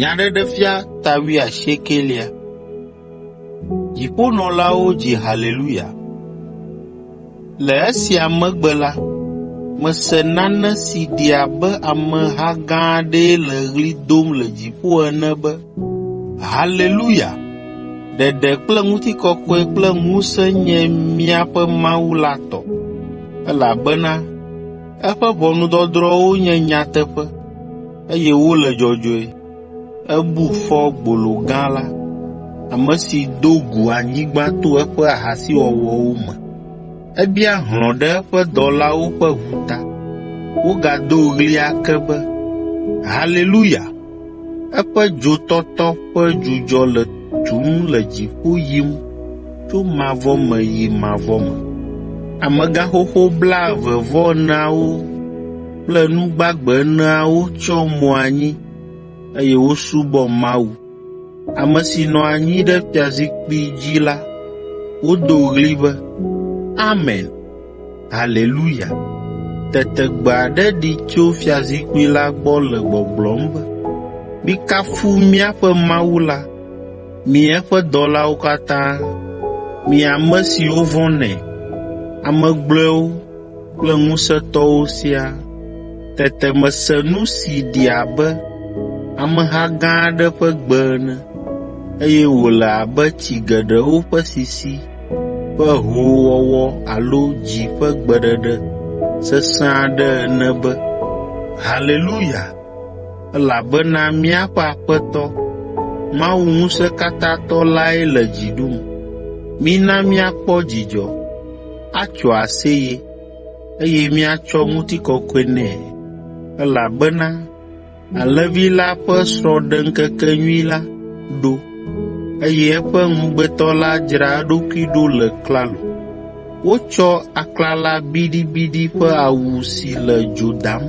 Nyaɖeɖefia ta wuiasiekelia. Dziƒonɔlawo dzi Haleluya. Le esia megbe la, mese nane si ɖi abe ameha gã aɖee le ɣli dom le dziƒo ene be, “Haleluya! Ɖeɖe kple ŋutikɔkɔe kple ŋusẽ nye míaƒe Mawu la tɔ, elabena eƒe ʋɔnudɔdrɔ̃wo nye nyateƒe, eye wole dzɔdzɔe. Ebu fɔ gbolo gã la, ame si do gu anyigba to eƒe ahasiwɔwɔwo me. Ebia hlɔ̃ ɖe eƒe dɔlawo ƒe ʋu ta.” Wogado ɣli ake be, “Haleluya! Eƒe dzotɔtɔ ƒe dzudzɔ le tum le dziƒo yim tso mavɔ me yi mavɔ me.” Amegãxoxo blaeve-vɔ-eneawo kple nu gbagbe eneawo tsyɔ mo anyi, eye wosubɔ Mawu, ame si nɔ anyi ɖe fiazikpui dzi la. Wodo ɣli be, “Amen, Haleluya!” Tete gbe aɖe ɖi tso fiazikpui la gbɔ le gbɔgblɔm be, “Mikafu míaƒe Mawu la, mi eƒe dɔlawo katã, mi ame siwo vɔ̃nɛ, ame gblɔewo kple ŋusẽtɔwo siaa.” Tete mese nu si ɖi abe ameha gã aɖe ƒe gbe ene, eye wòle abe tsi geɖewo ƒe sisi ƒe hoowɔwɔ alo dzi ƒe gbeɖeɖe sesẽ aɖe ene be, “Haleluya! Elabena míaƒe Aƒetɔ, Mawu Ŋusẽkatãtɔ lae le dzi ɖum. Mina míakpɔ dzidzɔ, atso aseye, eye míatsɔ ŋutikɔkɔe nɛ, elabena Alẽvi la ƒe srɔ̃ɖeŋkekenyui la ɖo, eye eƒe ŋugbetɔ la dzra eɖokui ɖo le klalo. Wotsɔ aklala biɖibiɖi ƒe awu si le dzo dam,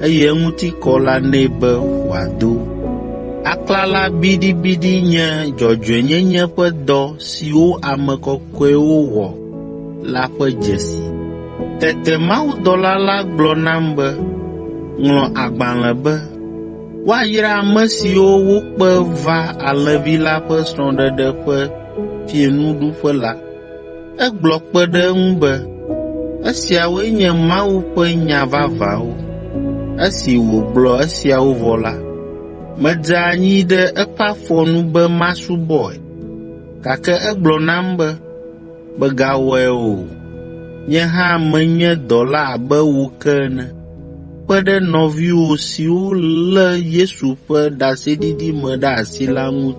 eye eŋuti kɔ la nɛ be wòado. Aklala biɖibiɖi nye dzɔdzɔenyenye ƒe dɔ siwo ame kɔkɔewo wɔ la ƒe dzesi. Tete mawudɔla la gblɔ nam be, “Ŋlɔ agbalẽ be, ‘Woayra ame siwo wokpe va Alẽvi la ƒe srɔ̃ɖeɖe ƒe fiẽnuɖuƒe la.’ ” Egblɔ kpe ɖe eŋu be, “Esiawoe nye Mawu ƒe nya vavãwo.” Esi wògblɔ esiawo vɔ la, medze anyi ɖe eƒe afɔ nu be masubɔe, gake egblɔ nam be, “Mègawɔe o! Nye hã menye dɔla abe wò ke ene, kpe ɖe nɔviwò siwo lé Yesu ƒe ɖaseɖiɖi me ɖe asi la ŋu.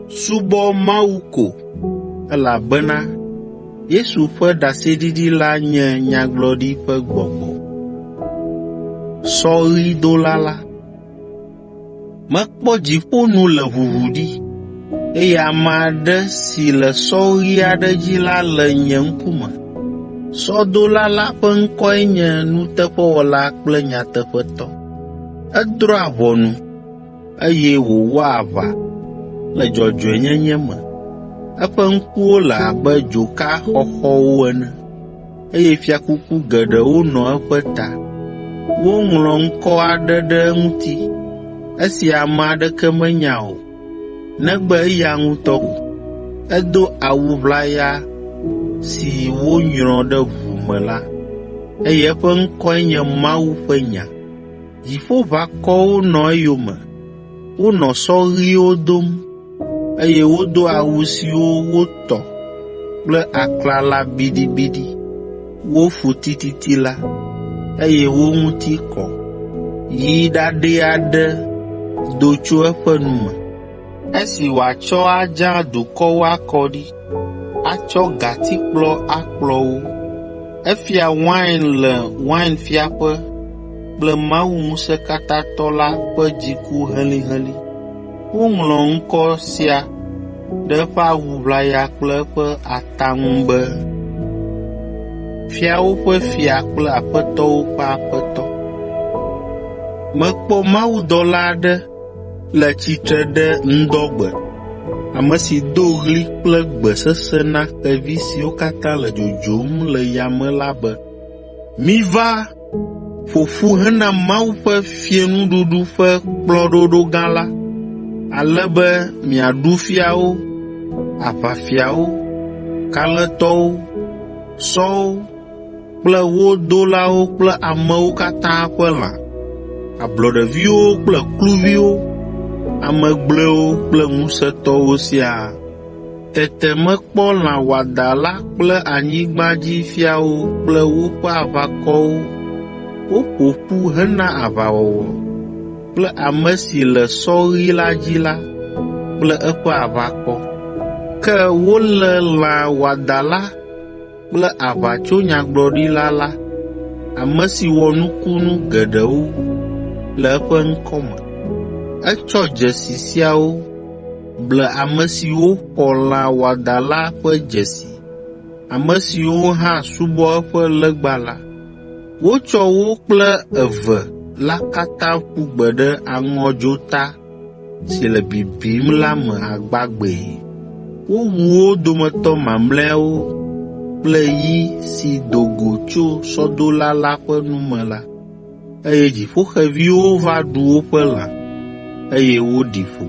Subɔ Mawu ko, elabena Yesu ƒe ɖaseɖiɖi la nye nyagblɔɖi ƒe gbɔgbɔ. Mekpɔ dziƒo nu le ʋuʋu ɖi, eye ame aɖe si le sɔ ɣi aɖe dzi la le nye ŋkume. Sɔdola la ƒe ŋkɔe nye Nuteƒewɔla kple Nyateƒetɔ. Edrɔ̃a ʋɔnu, eye wòwɔa aʋa le dzɔdzɔenyenye me. Eƒe ŋkuwo le abe dzoka xɔxɔwo ene, eye fiakuku geɖewo nɔ eƒe ta. Woŋlɔ ŋkɔ aɖe ɖe eŋuti, esi ame aɖeke menya o, negbe eya ŋutɔ ko. Edo awu ʋlaya si wonyrɔ ɖe ʋu me la, eye eƒe ŋkɔe nye Mawu ƒe Nya. Dziƒoʋakɔwo nɔ eyome, wonɔ sɔ ɣiwo dom, eye wodo awu siwo wotɔ kple aklala biɖibiɖi, wofu tititi la, eye wo ŋuti kɔ. Yi ɖaɖɛ aɖe do tso eƒe nu me, esi wòatsɔ adza dukɔwo akɔ ɖi, atsɔ gatikplɔ akplɔ wo. Efia wain le wainfiaƒe kple Mawu Ŋusẽkatãtɔ la ƒe dziku helĩhelĩ. Woŋlɔ ŋkɔ sia ɖe eƒe awu ʋlaya kple eƒe ata ŋu be, “Fiawo ƒe Fia kple Aƒetɔwo ƒe Aƒetɔ.” Mekpɔ mawudɔla aɖe le tsitre ɖe ŋdɔgbe, ame si do ɣli kple gbe sesẽ na xevi siwo katã le dzodzom le yame la be, “Miva! Ƒo ƒu hena Mawu ƒe fiẽnuɖuɖu ƒe kplɔ̃ɖoɖo gã la, ale be miaɖu fiawo, aʋafiawo, kalẽtɔwo, sɔwo kple wo dolawo kple amewo katã ƒe lã, ablɔɖeviwo kple kluviwo, ame gblɔewo kple ŋusẽtɔwo siaa. Tete mekpɔ lã wɔadã la kple anyigbadzifiawo kple woƒe aʋakɔwo woƒo ƒu hena aʋawɔwɔ kple ame si le sɔ ɣi la dzi la kple eƒe aʋakɔ. Ke wolé lã wɔadã la kple aʋatsonyagblɔɖila la, ame si wɔ nukunu geɖewo le eƒe ŋkɔ me. Etsɔ dzesi siawo ble ame siwo xɔ lã wɔadã la ƒe dzesi, ame siwo hã subɔ eƒe legba la. Wotsɔ wo kple eve la katã ƒu gbe ɖe aŋɔdzota si le bibim la me agbagbee. Wowu wo dometɔ mamlɛawo kple yi si do go tso sɔdola la ƒe nu me la, eye dziƒoxeviwo va ɖu woƒe lã, eye woɖi ƒo.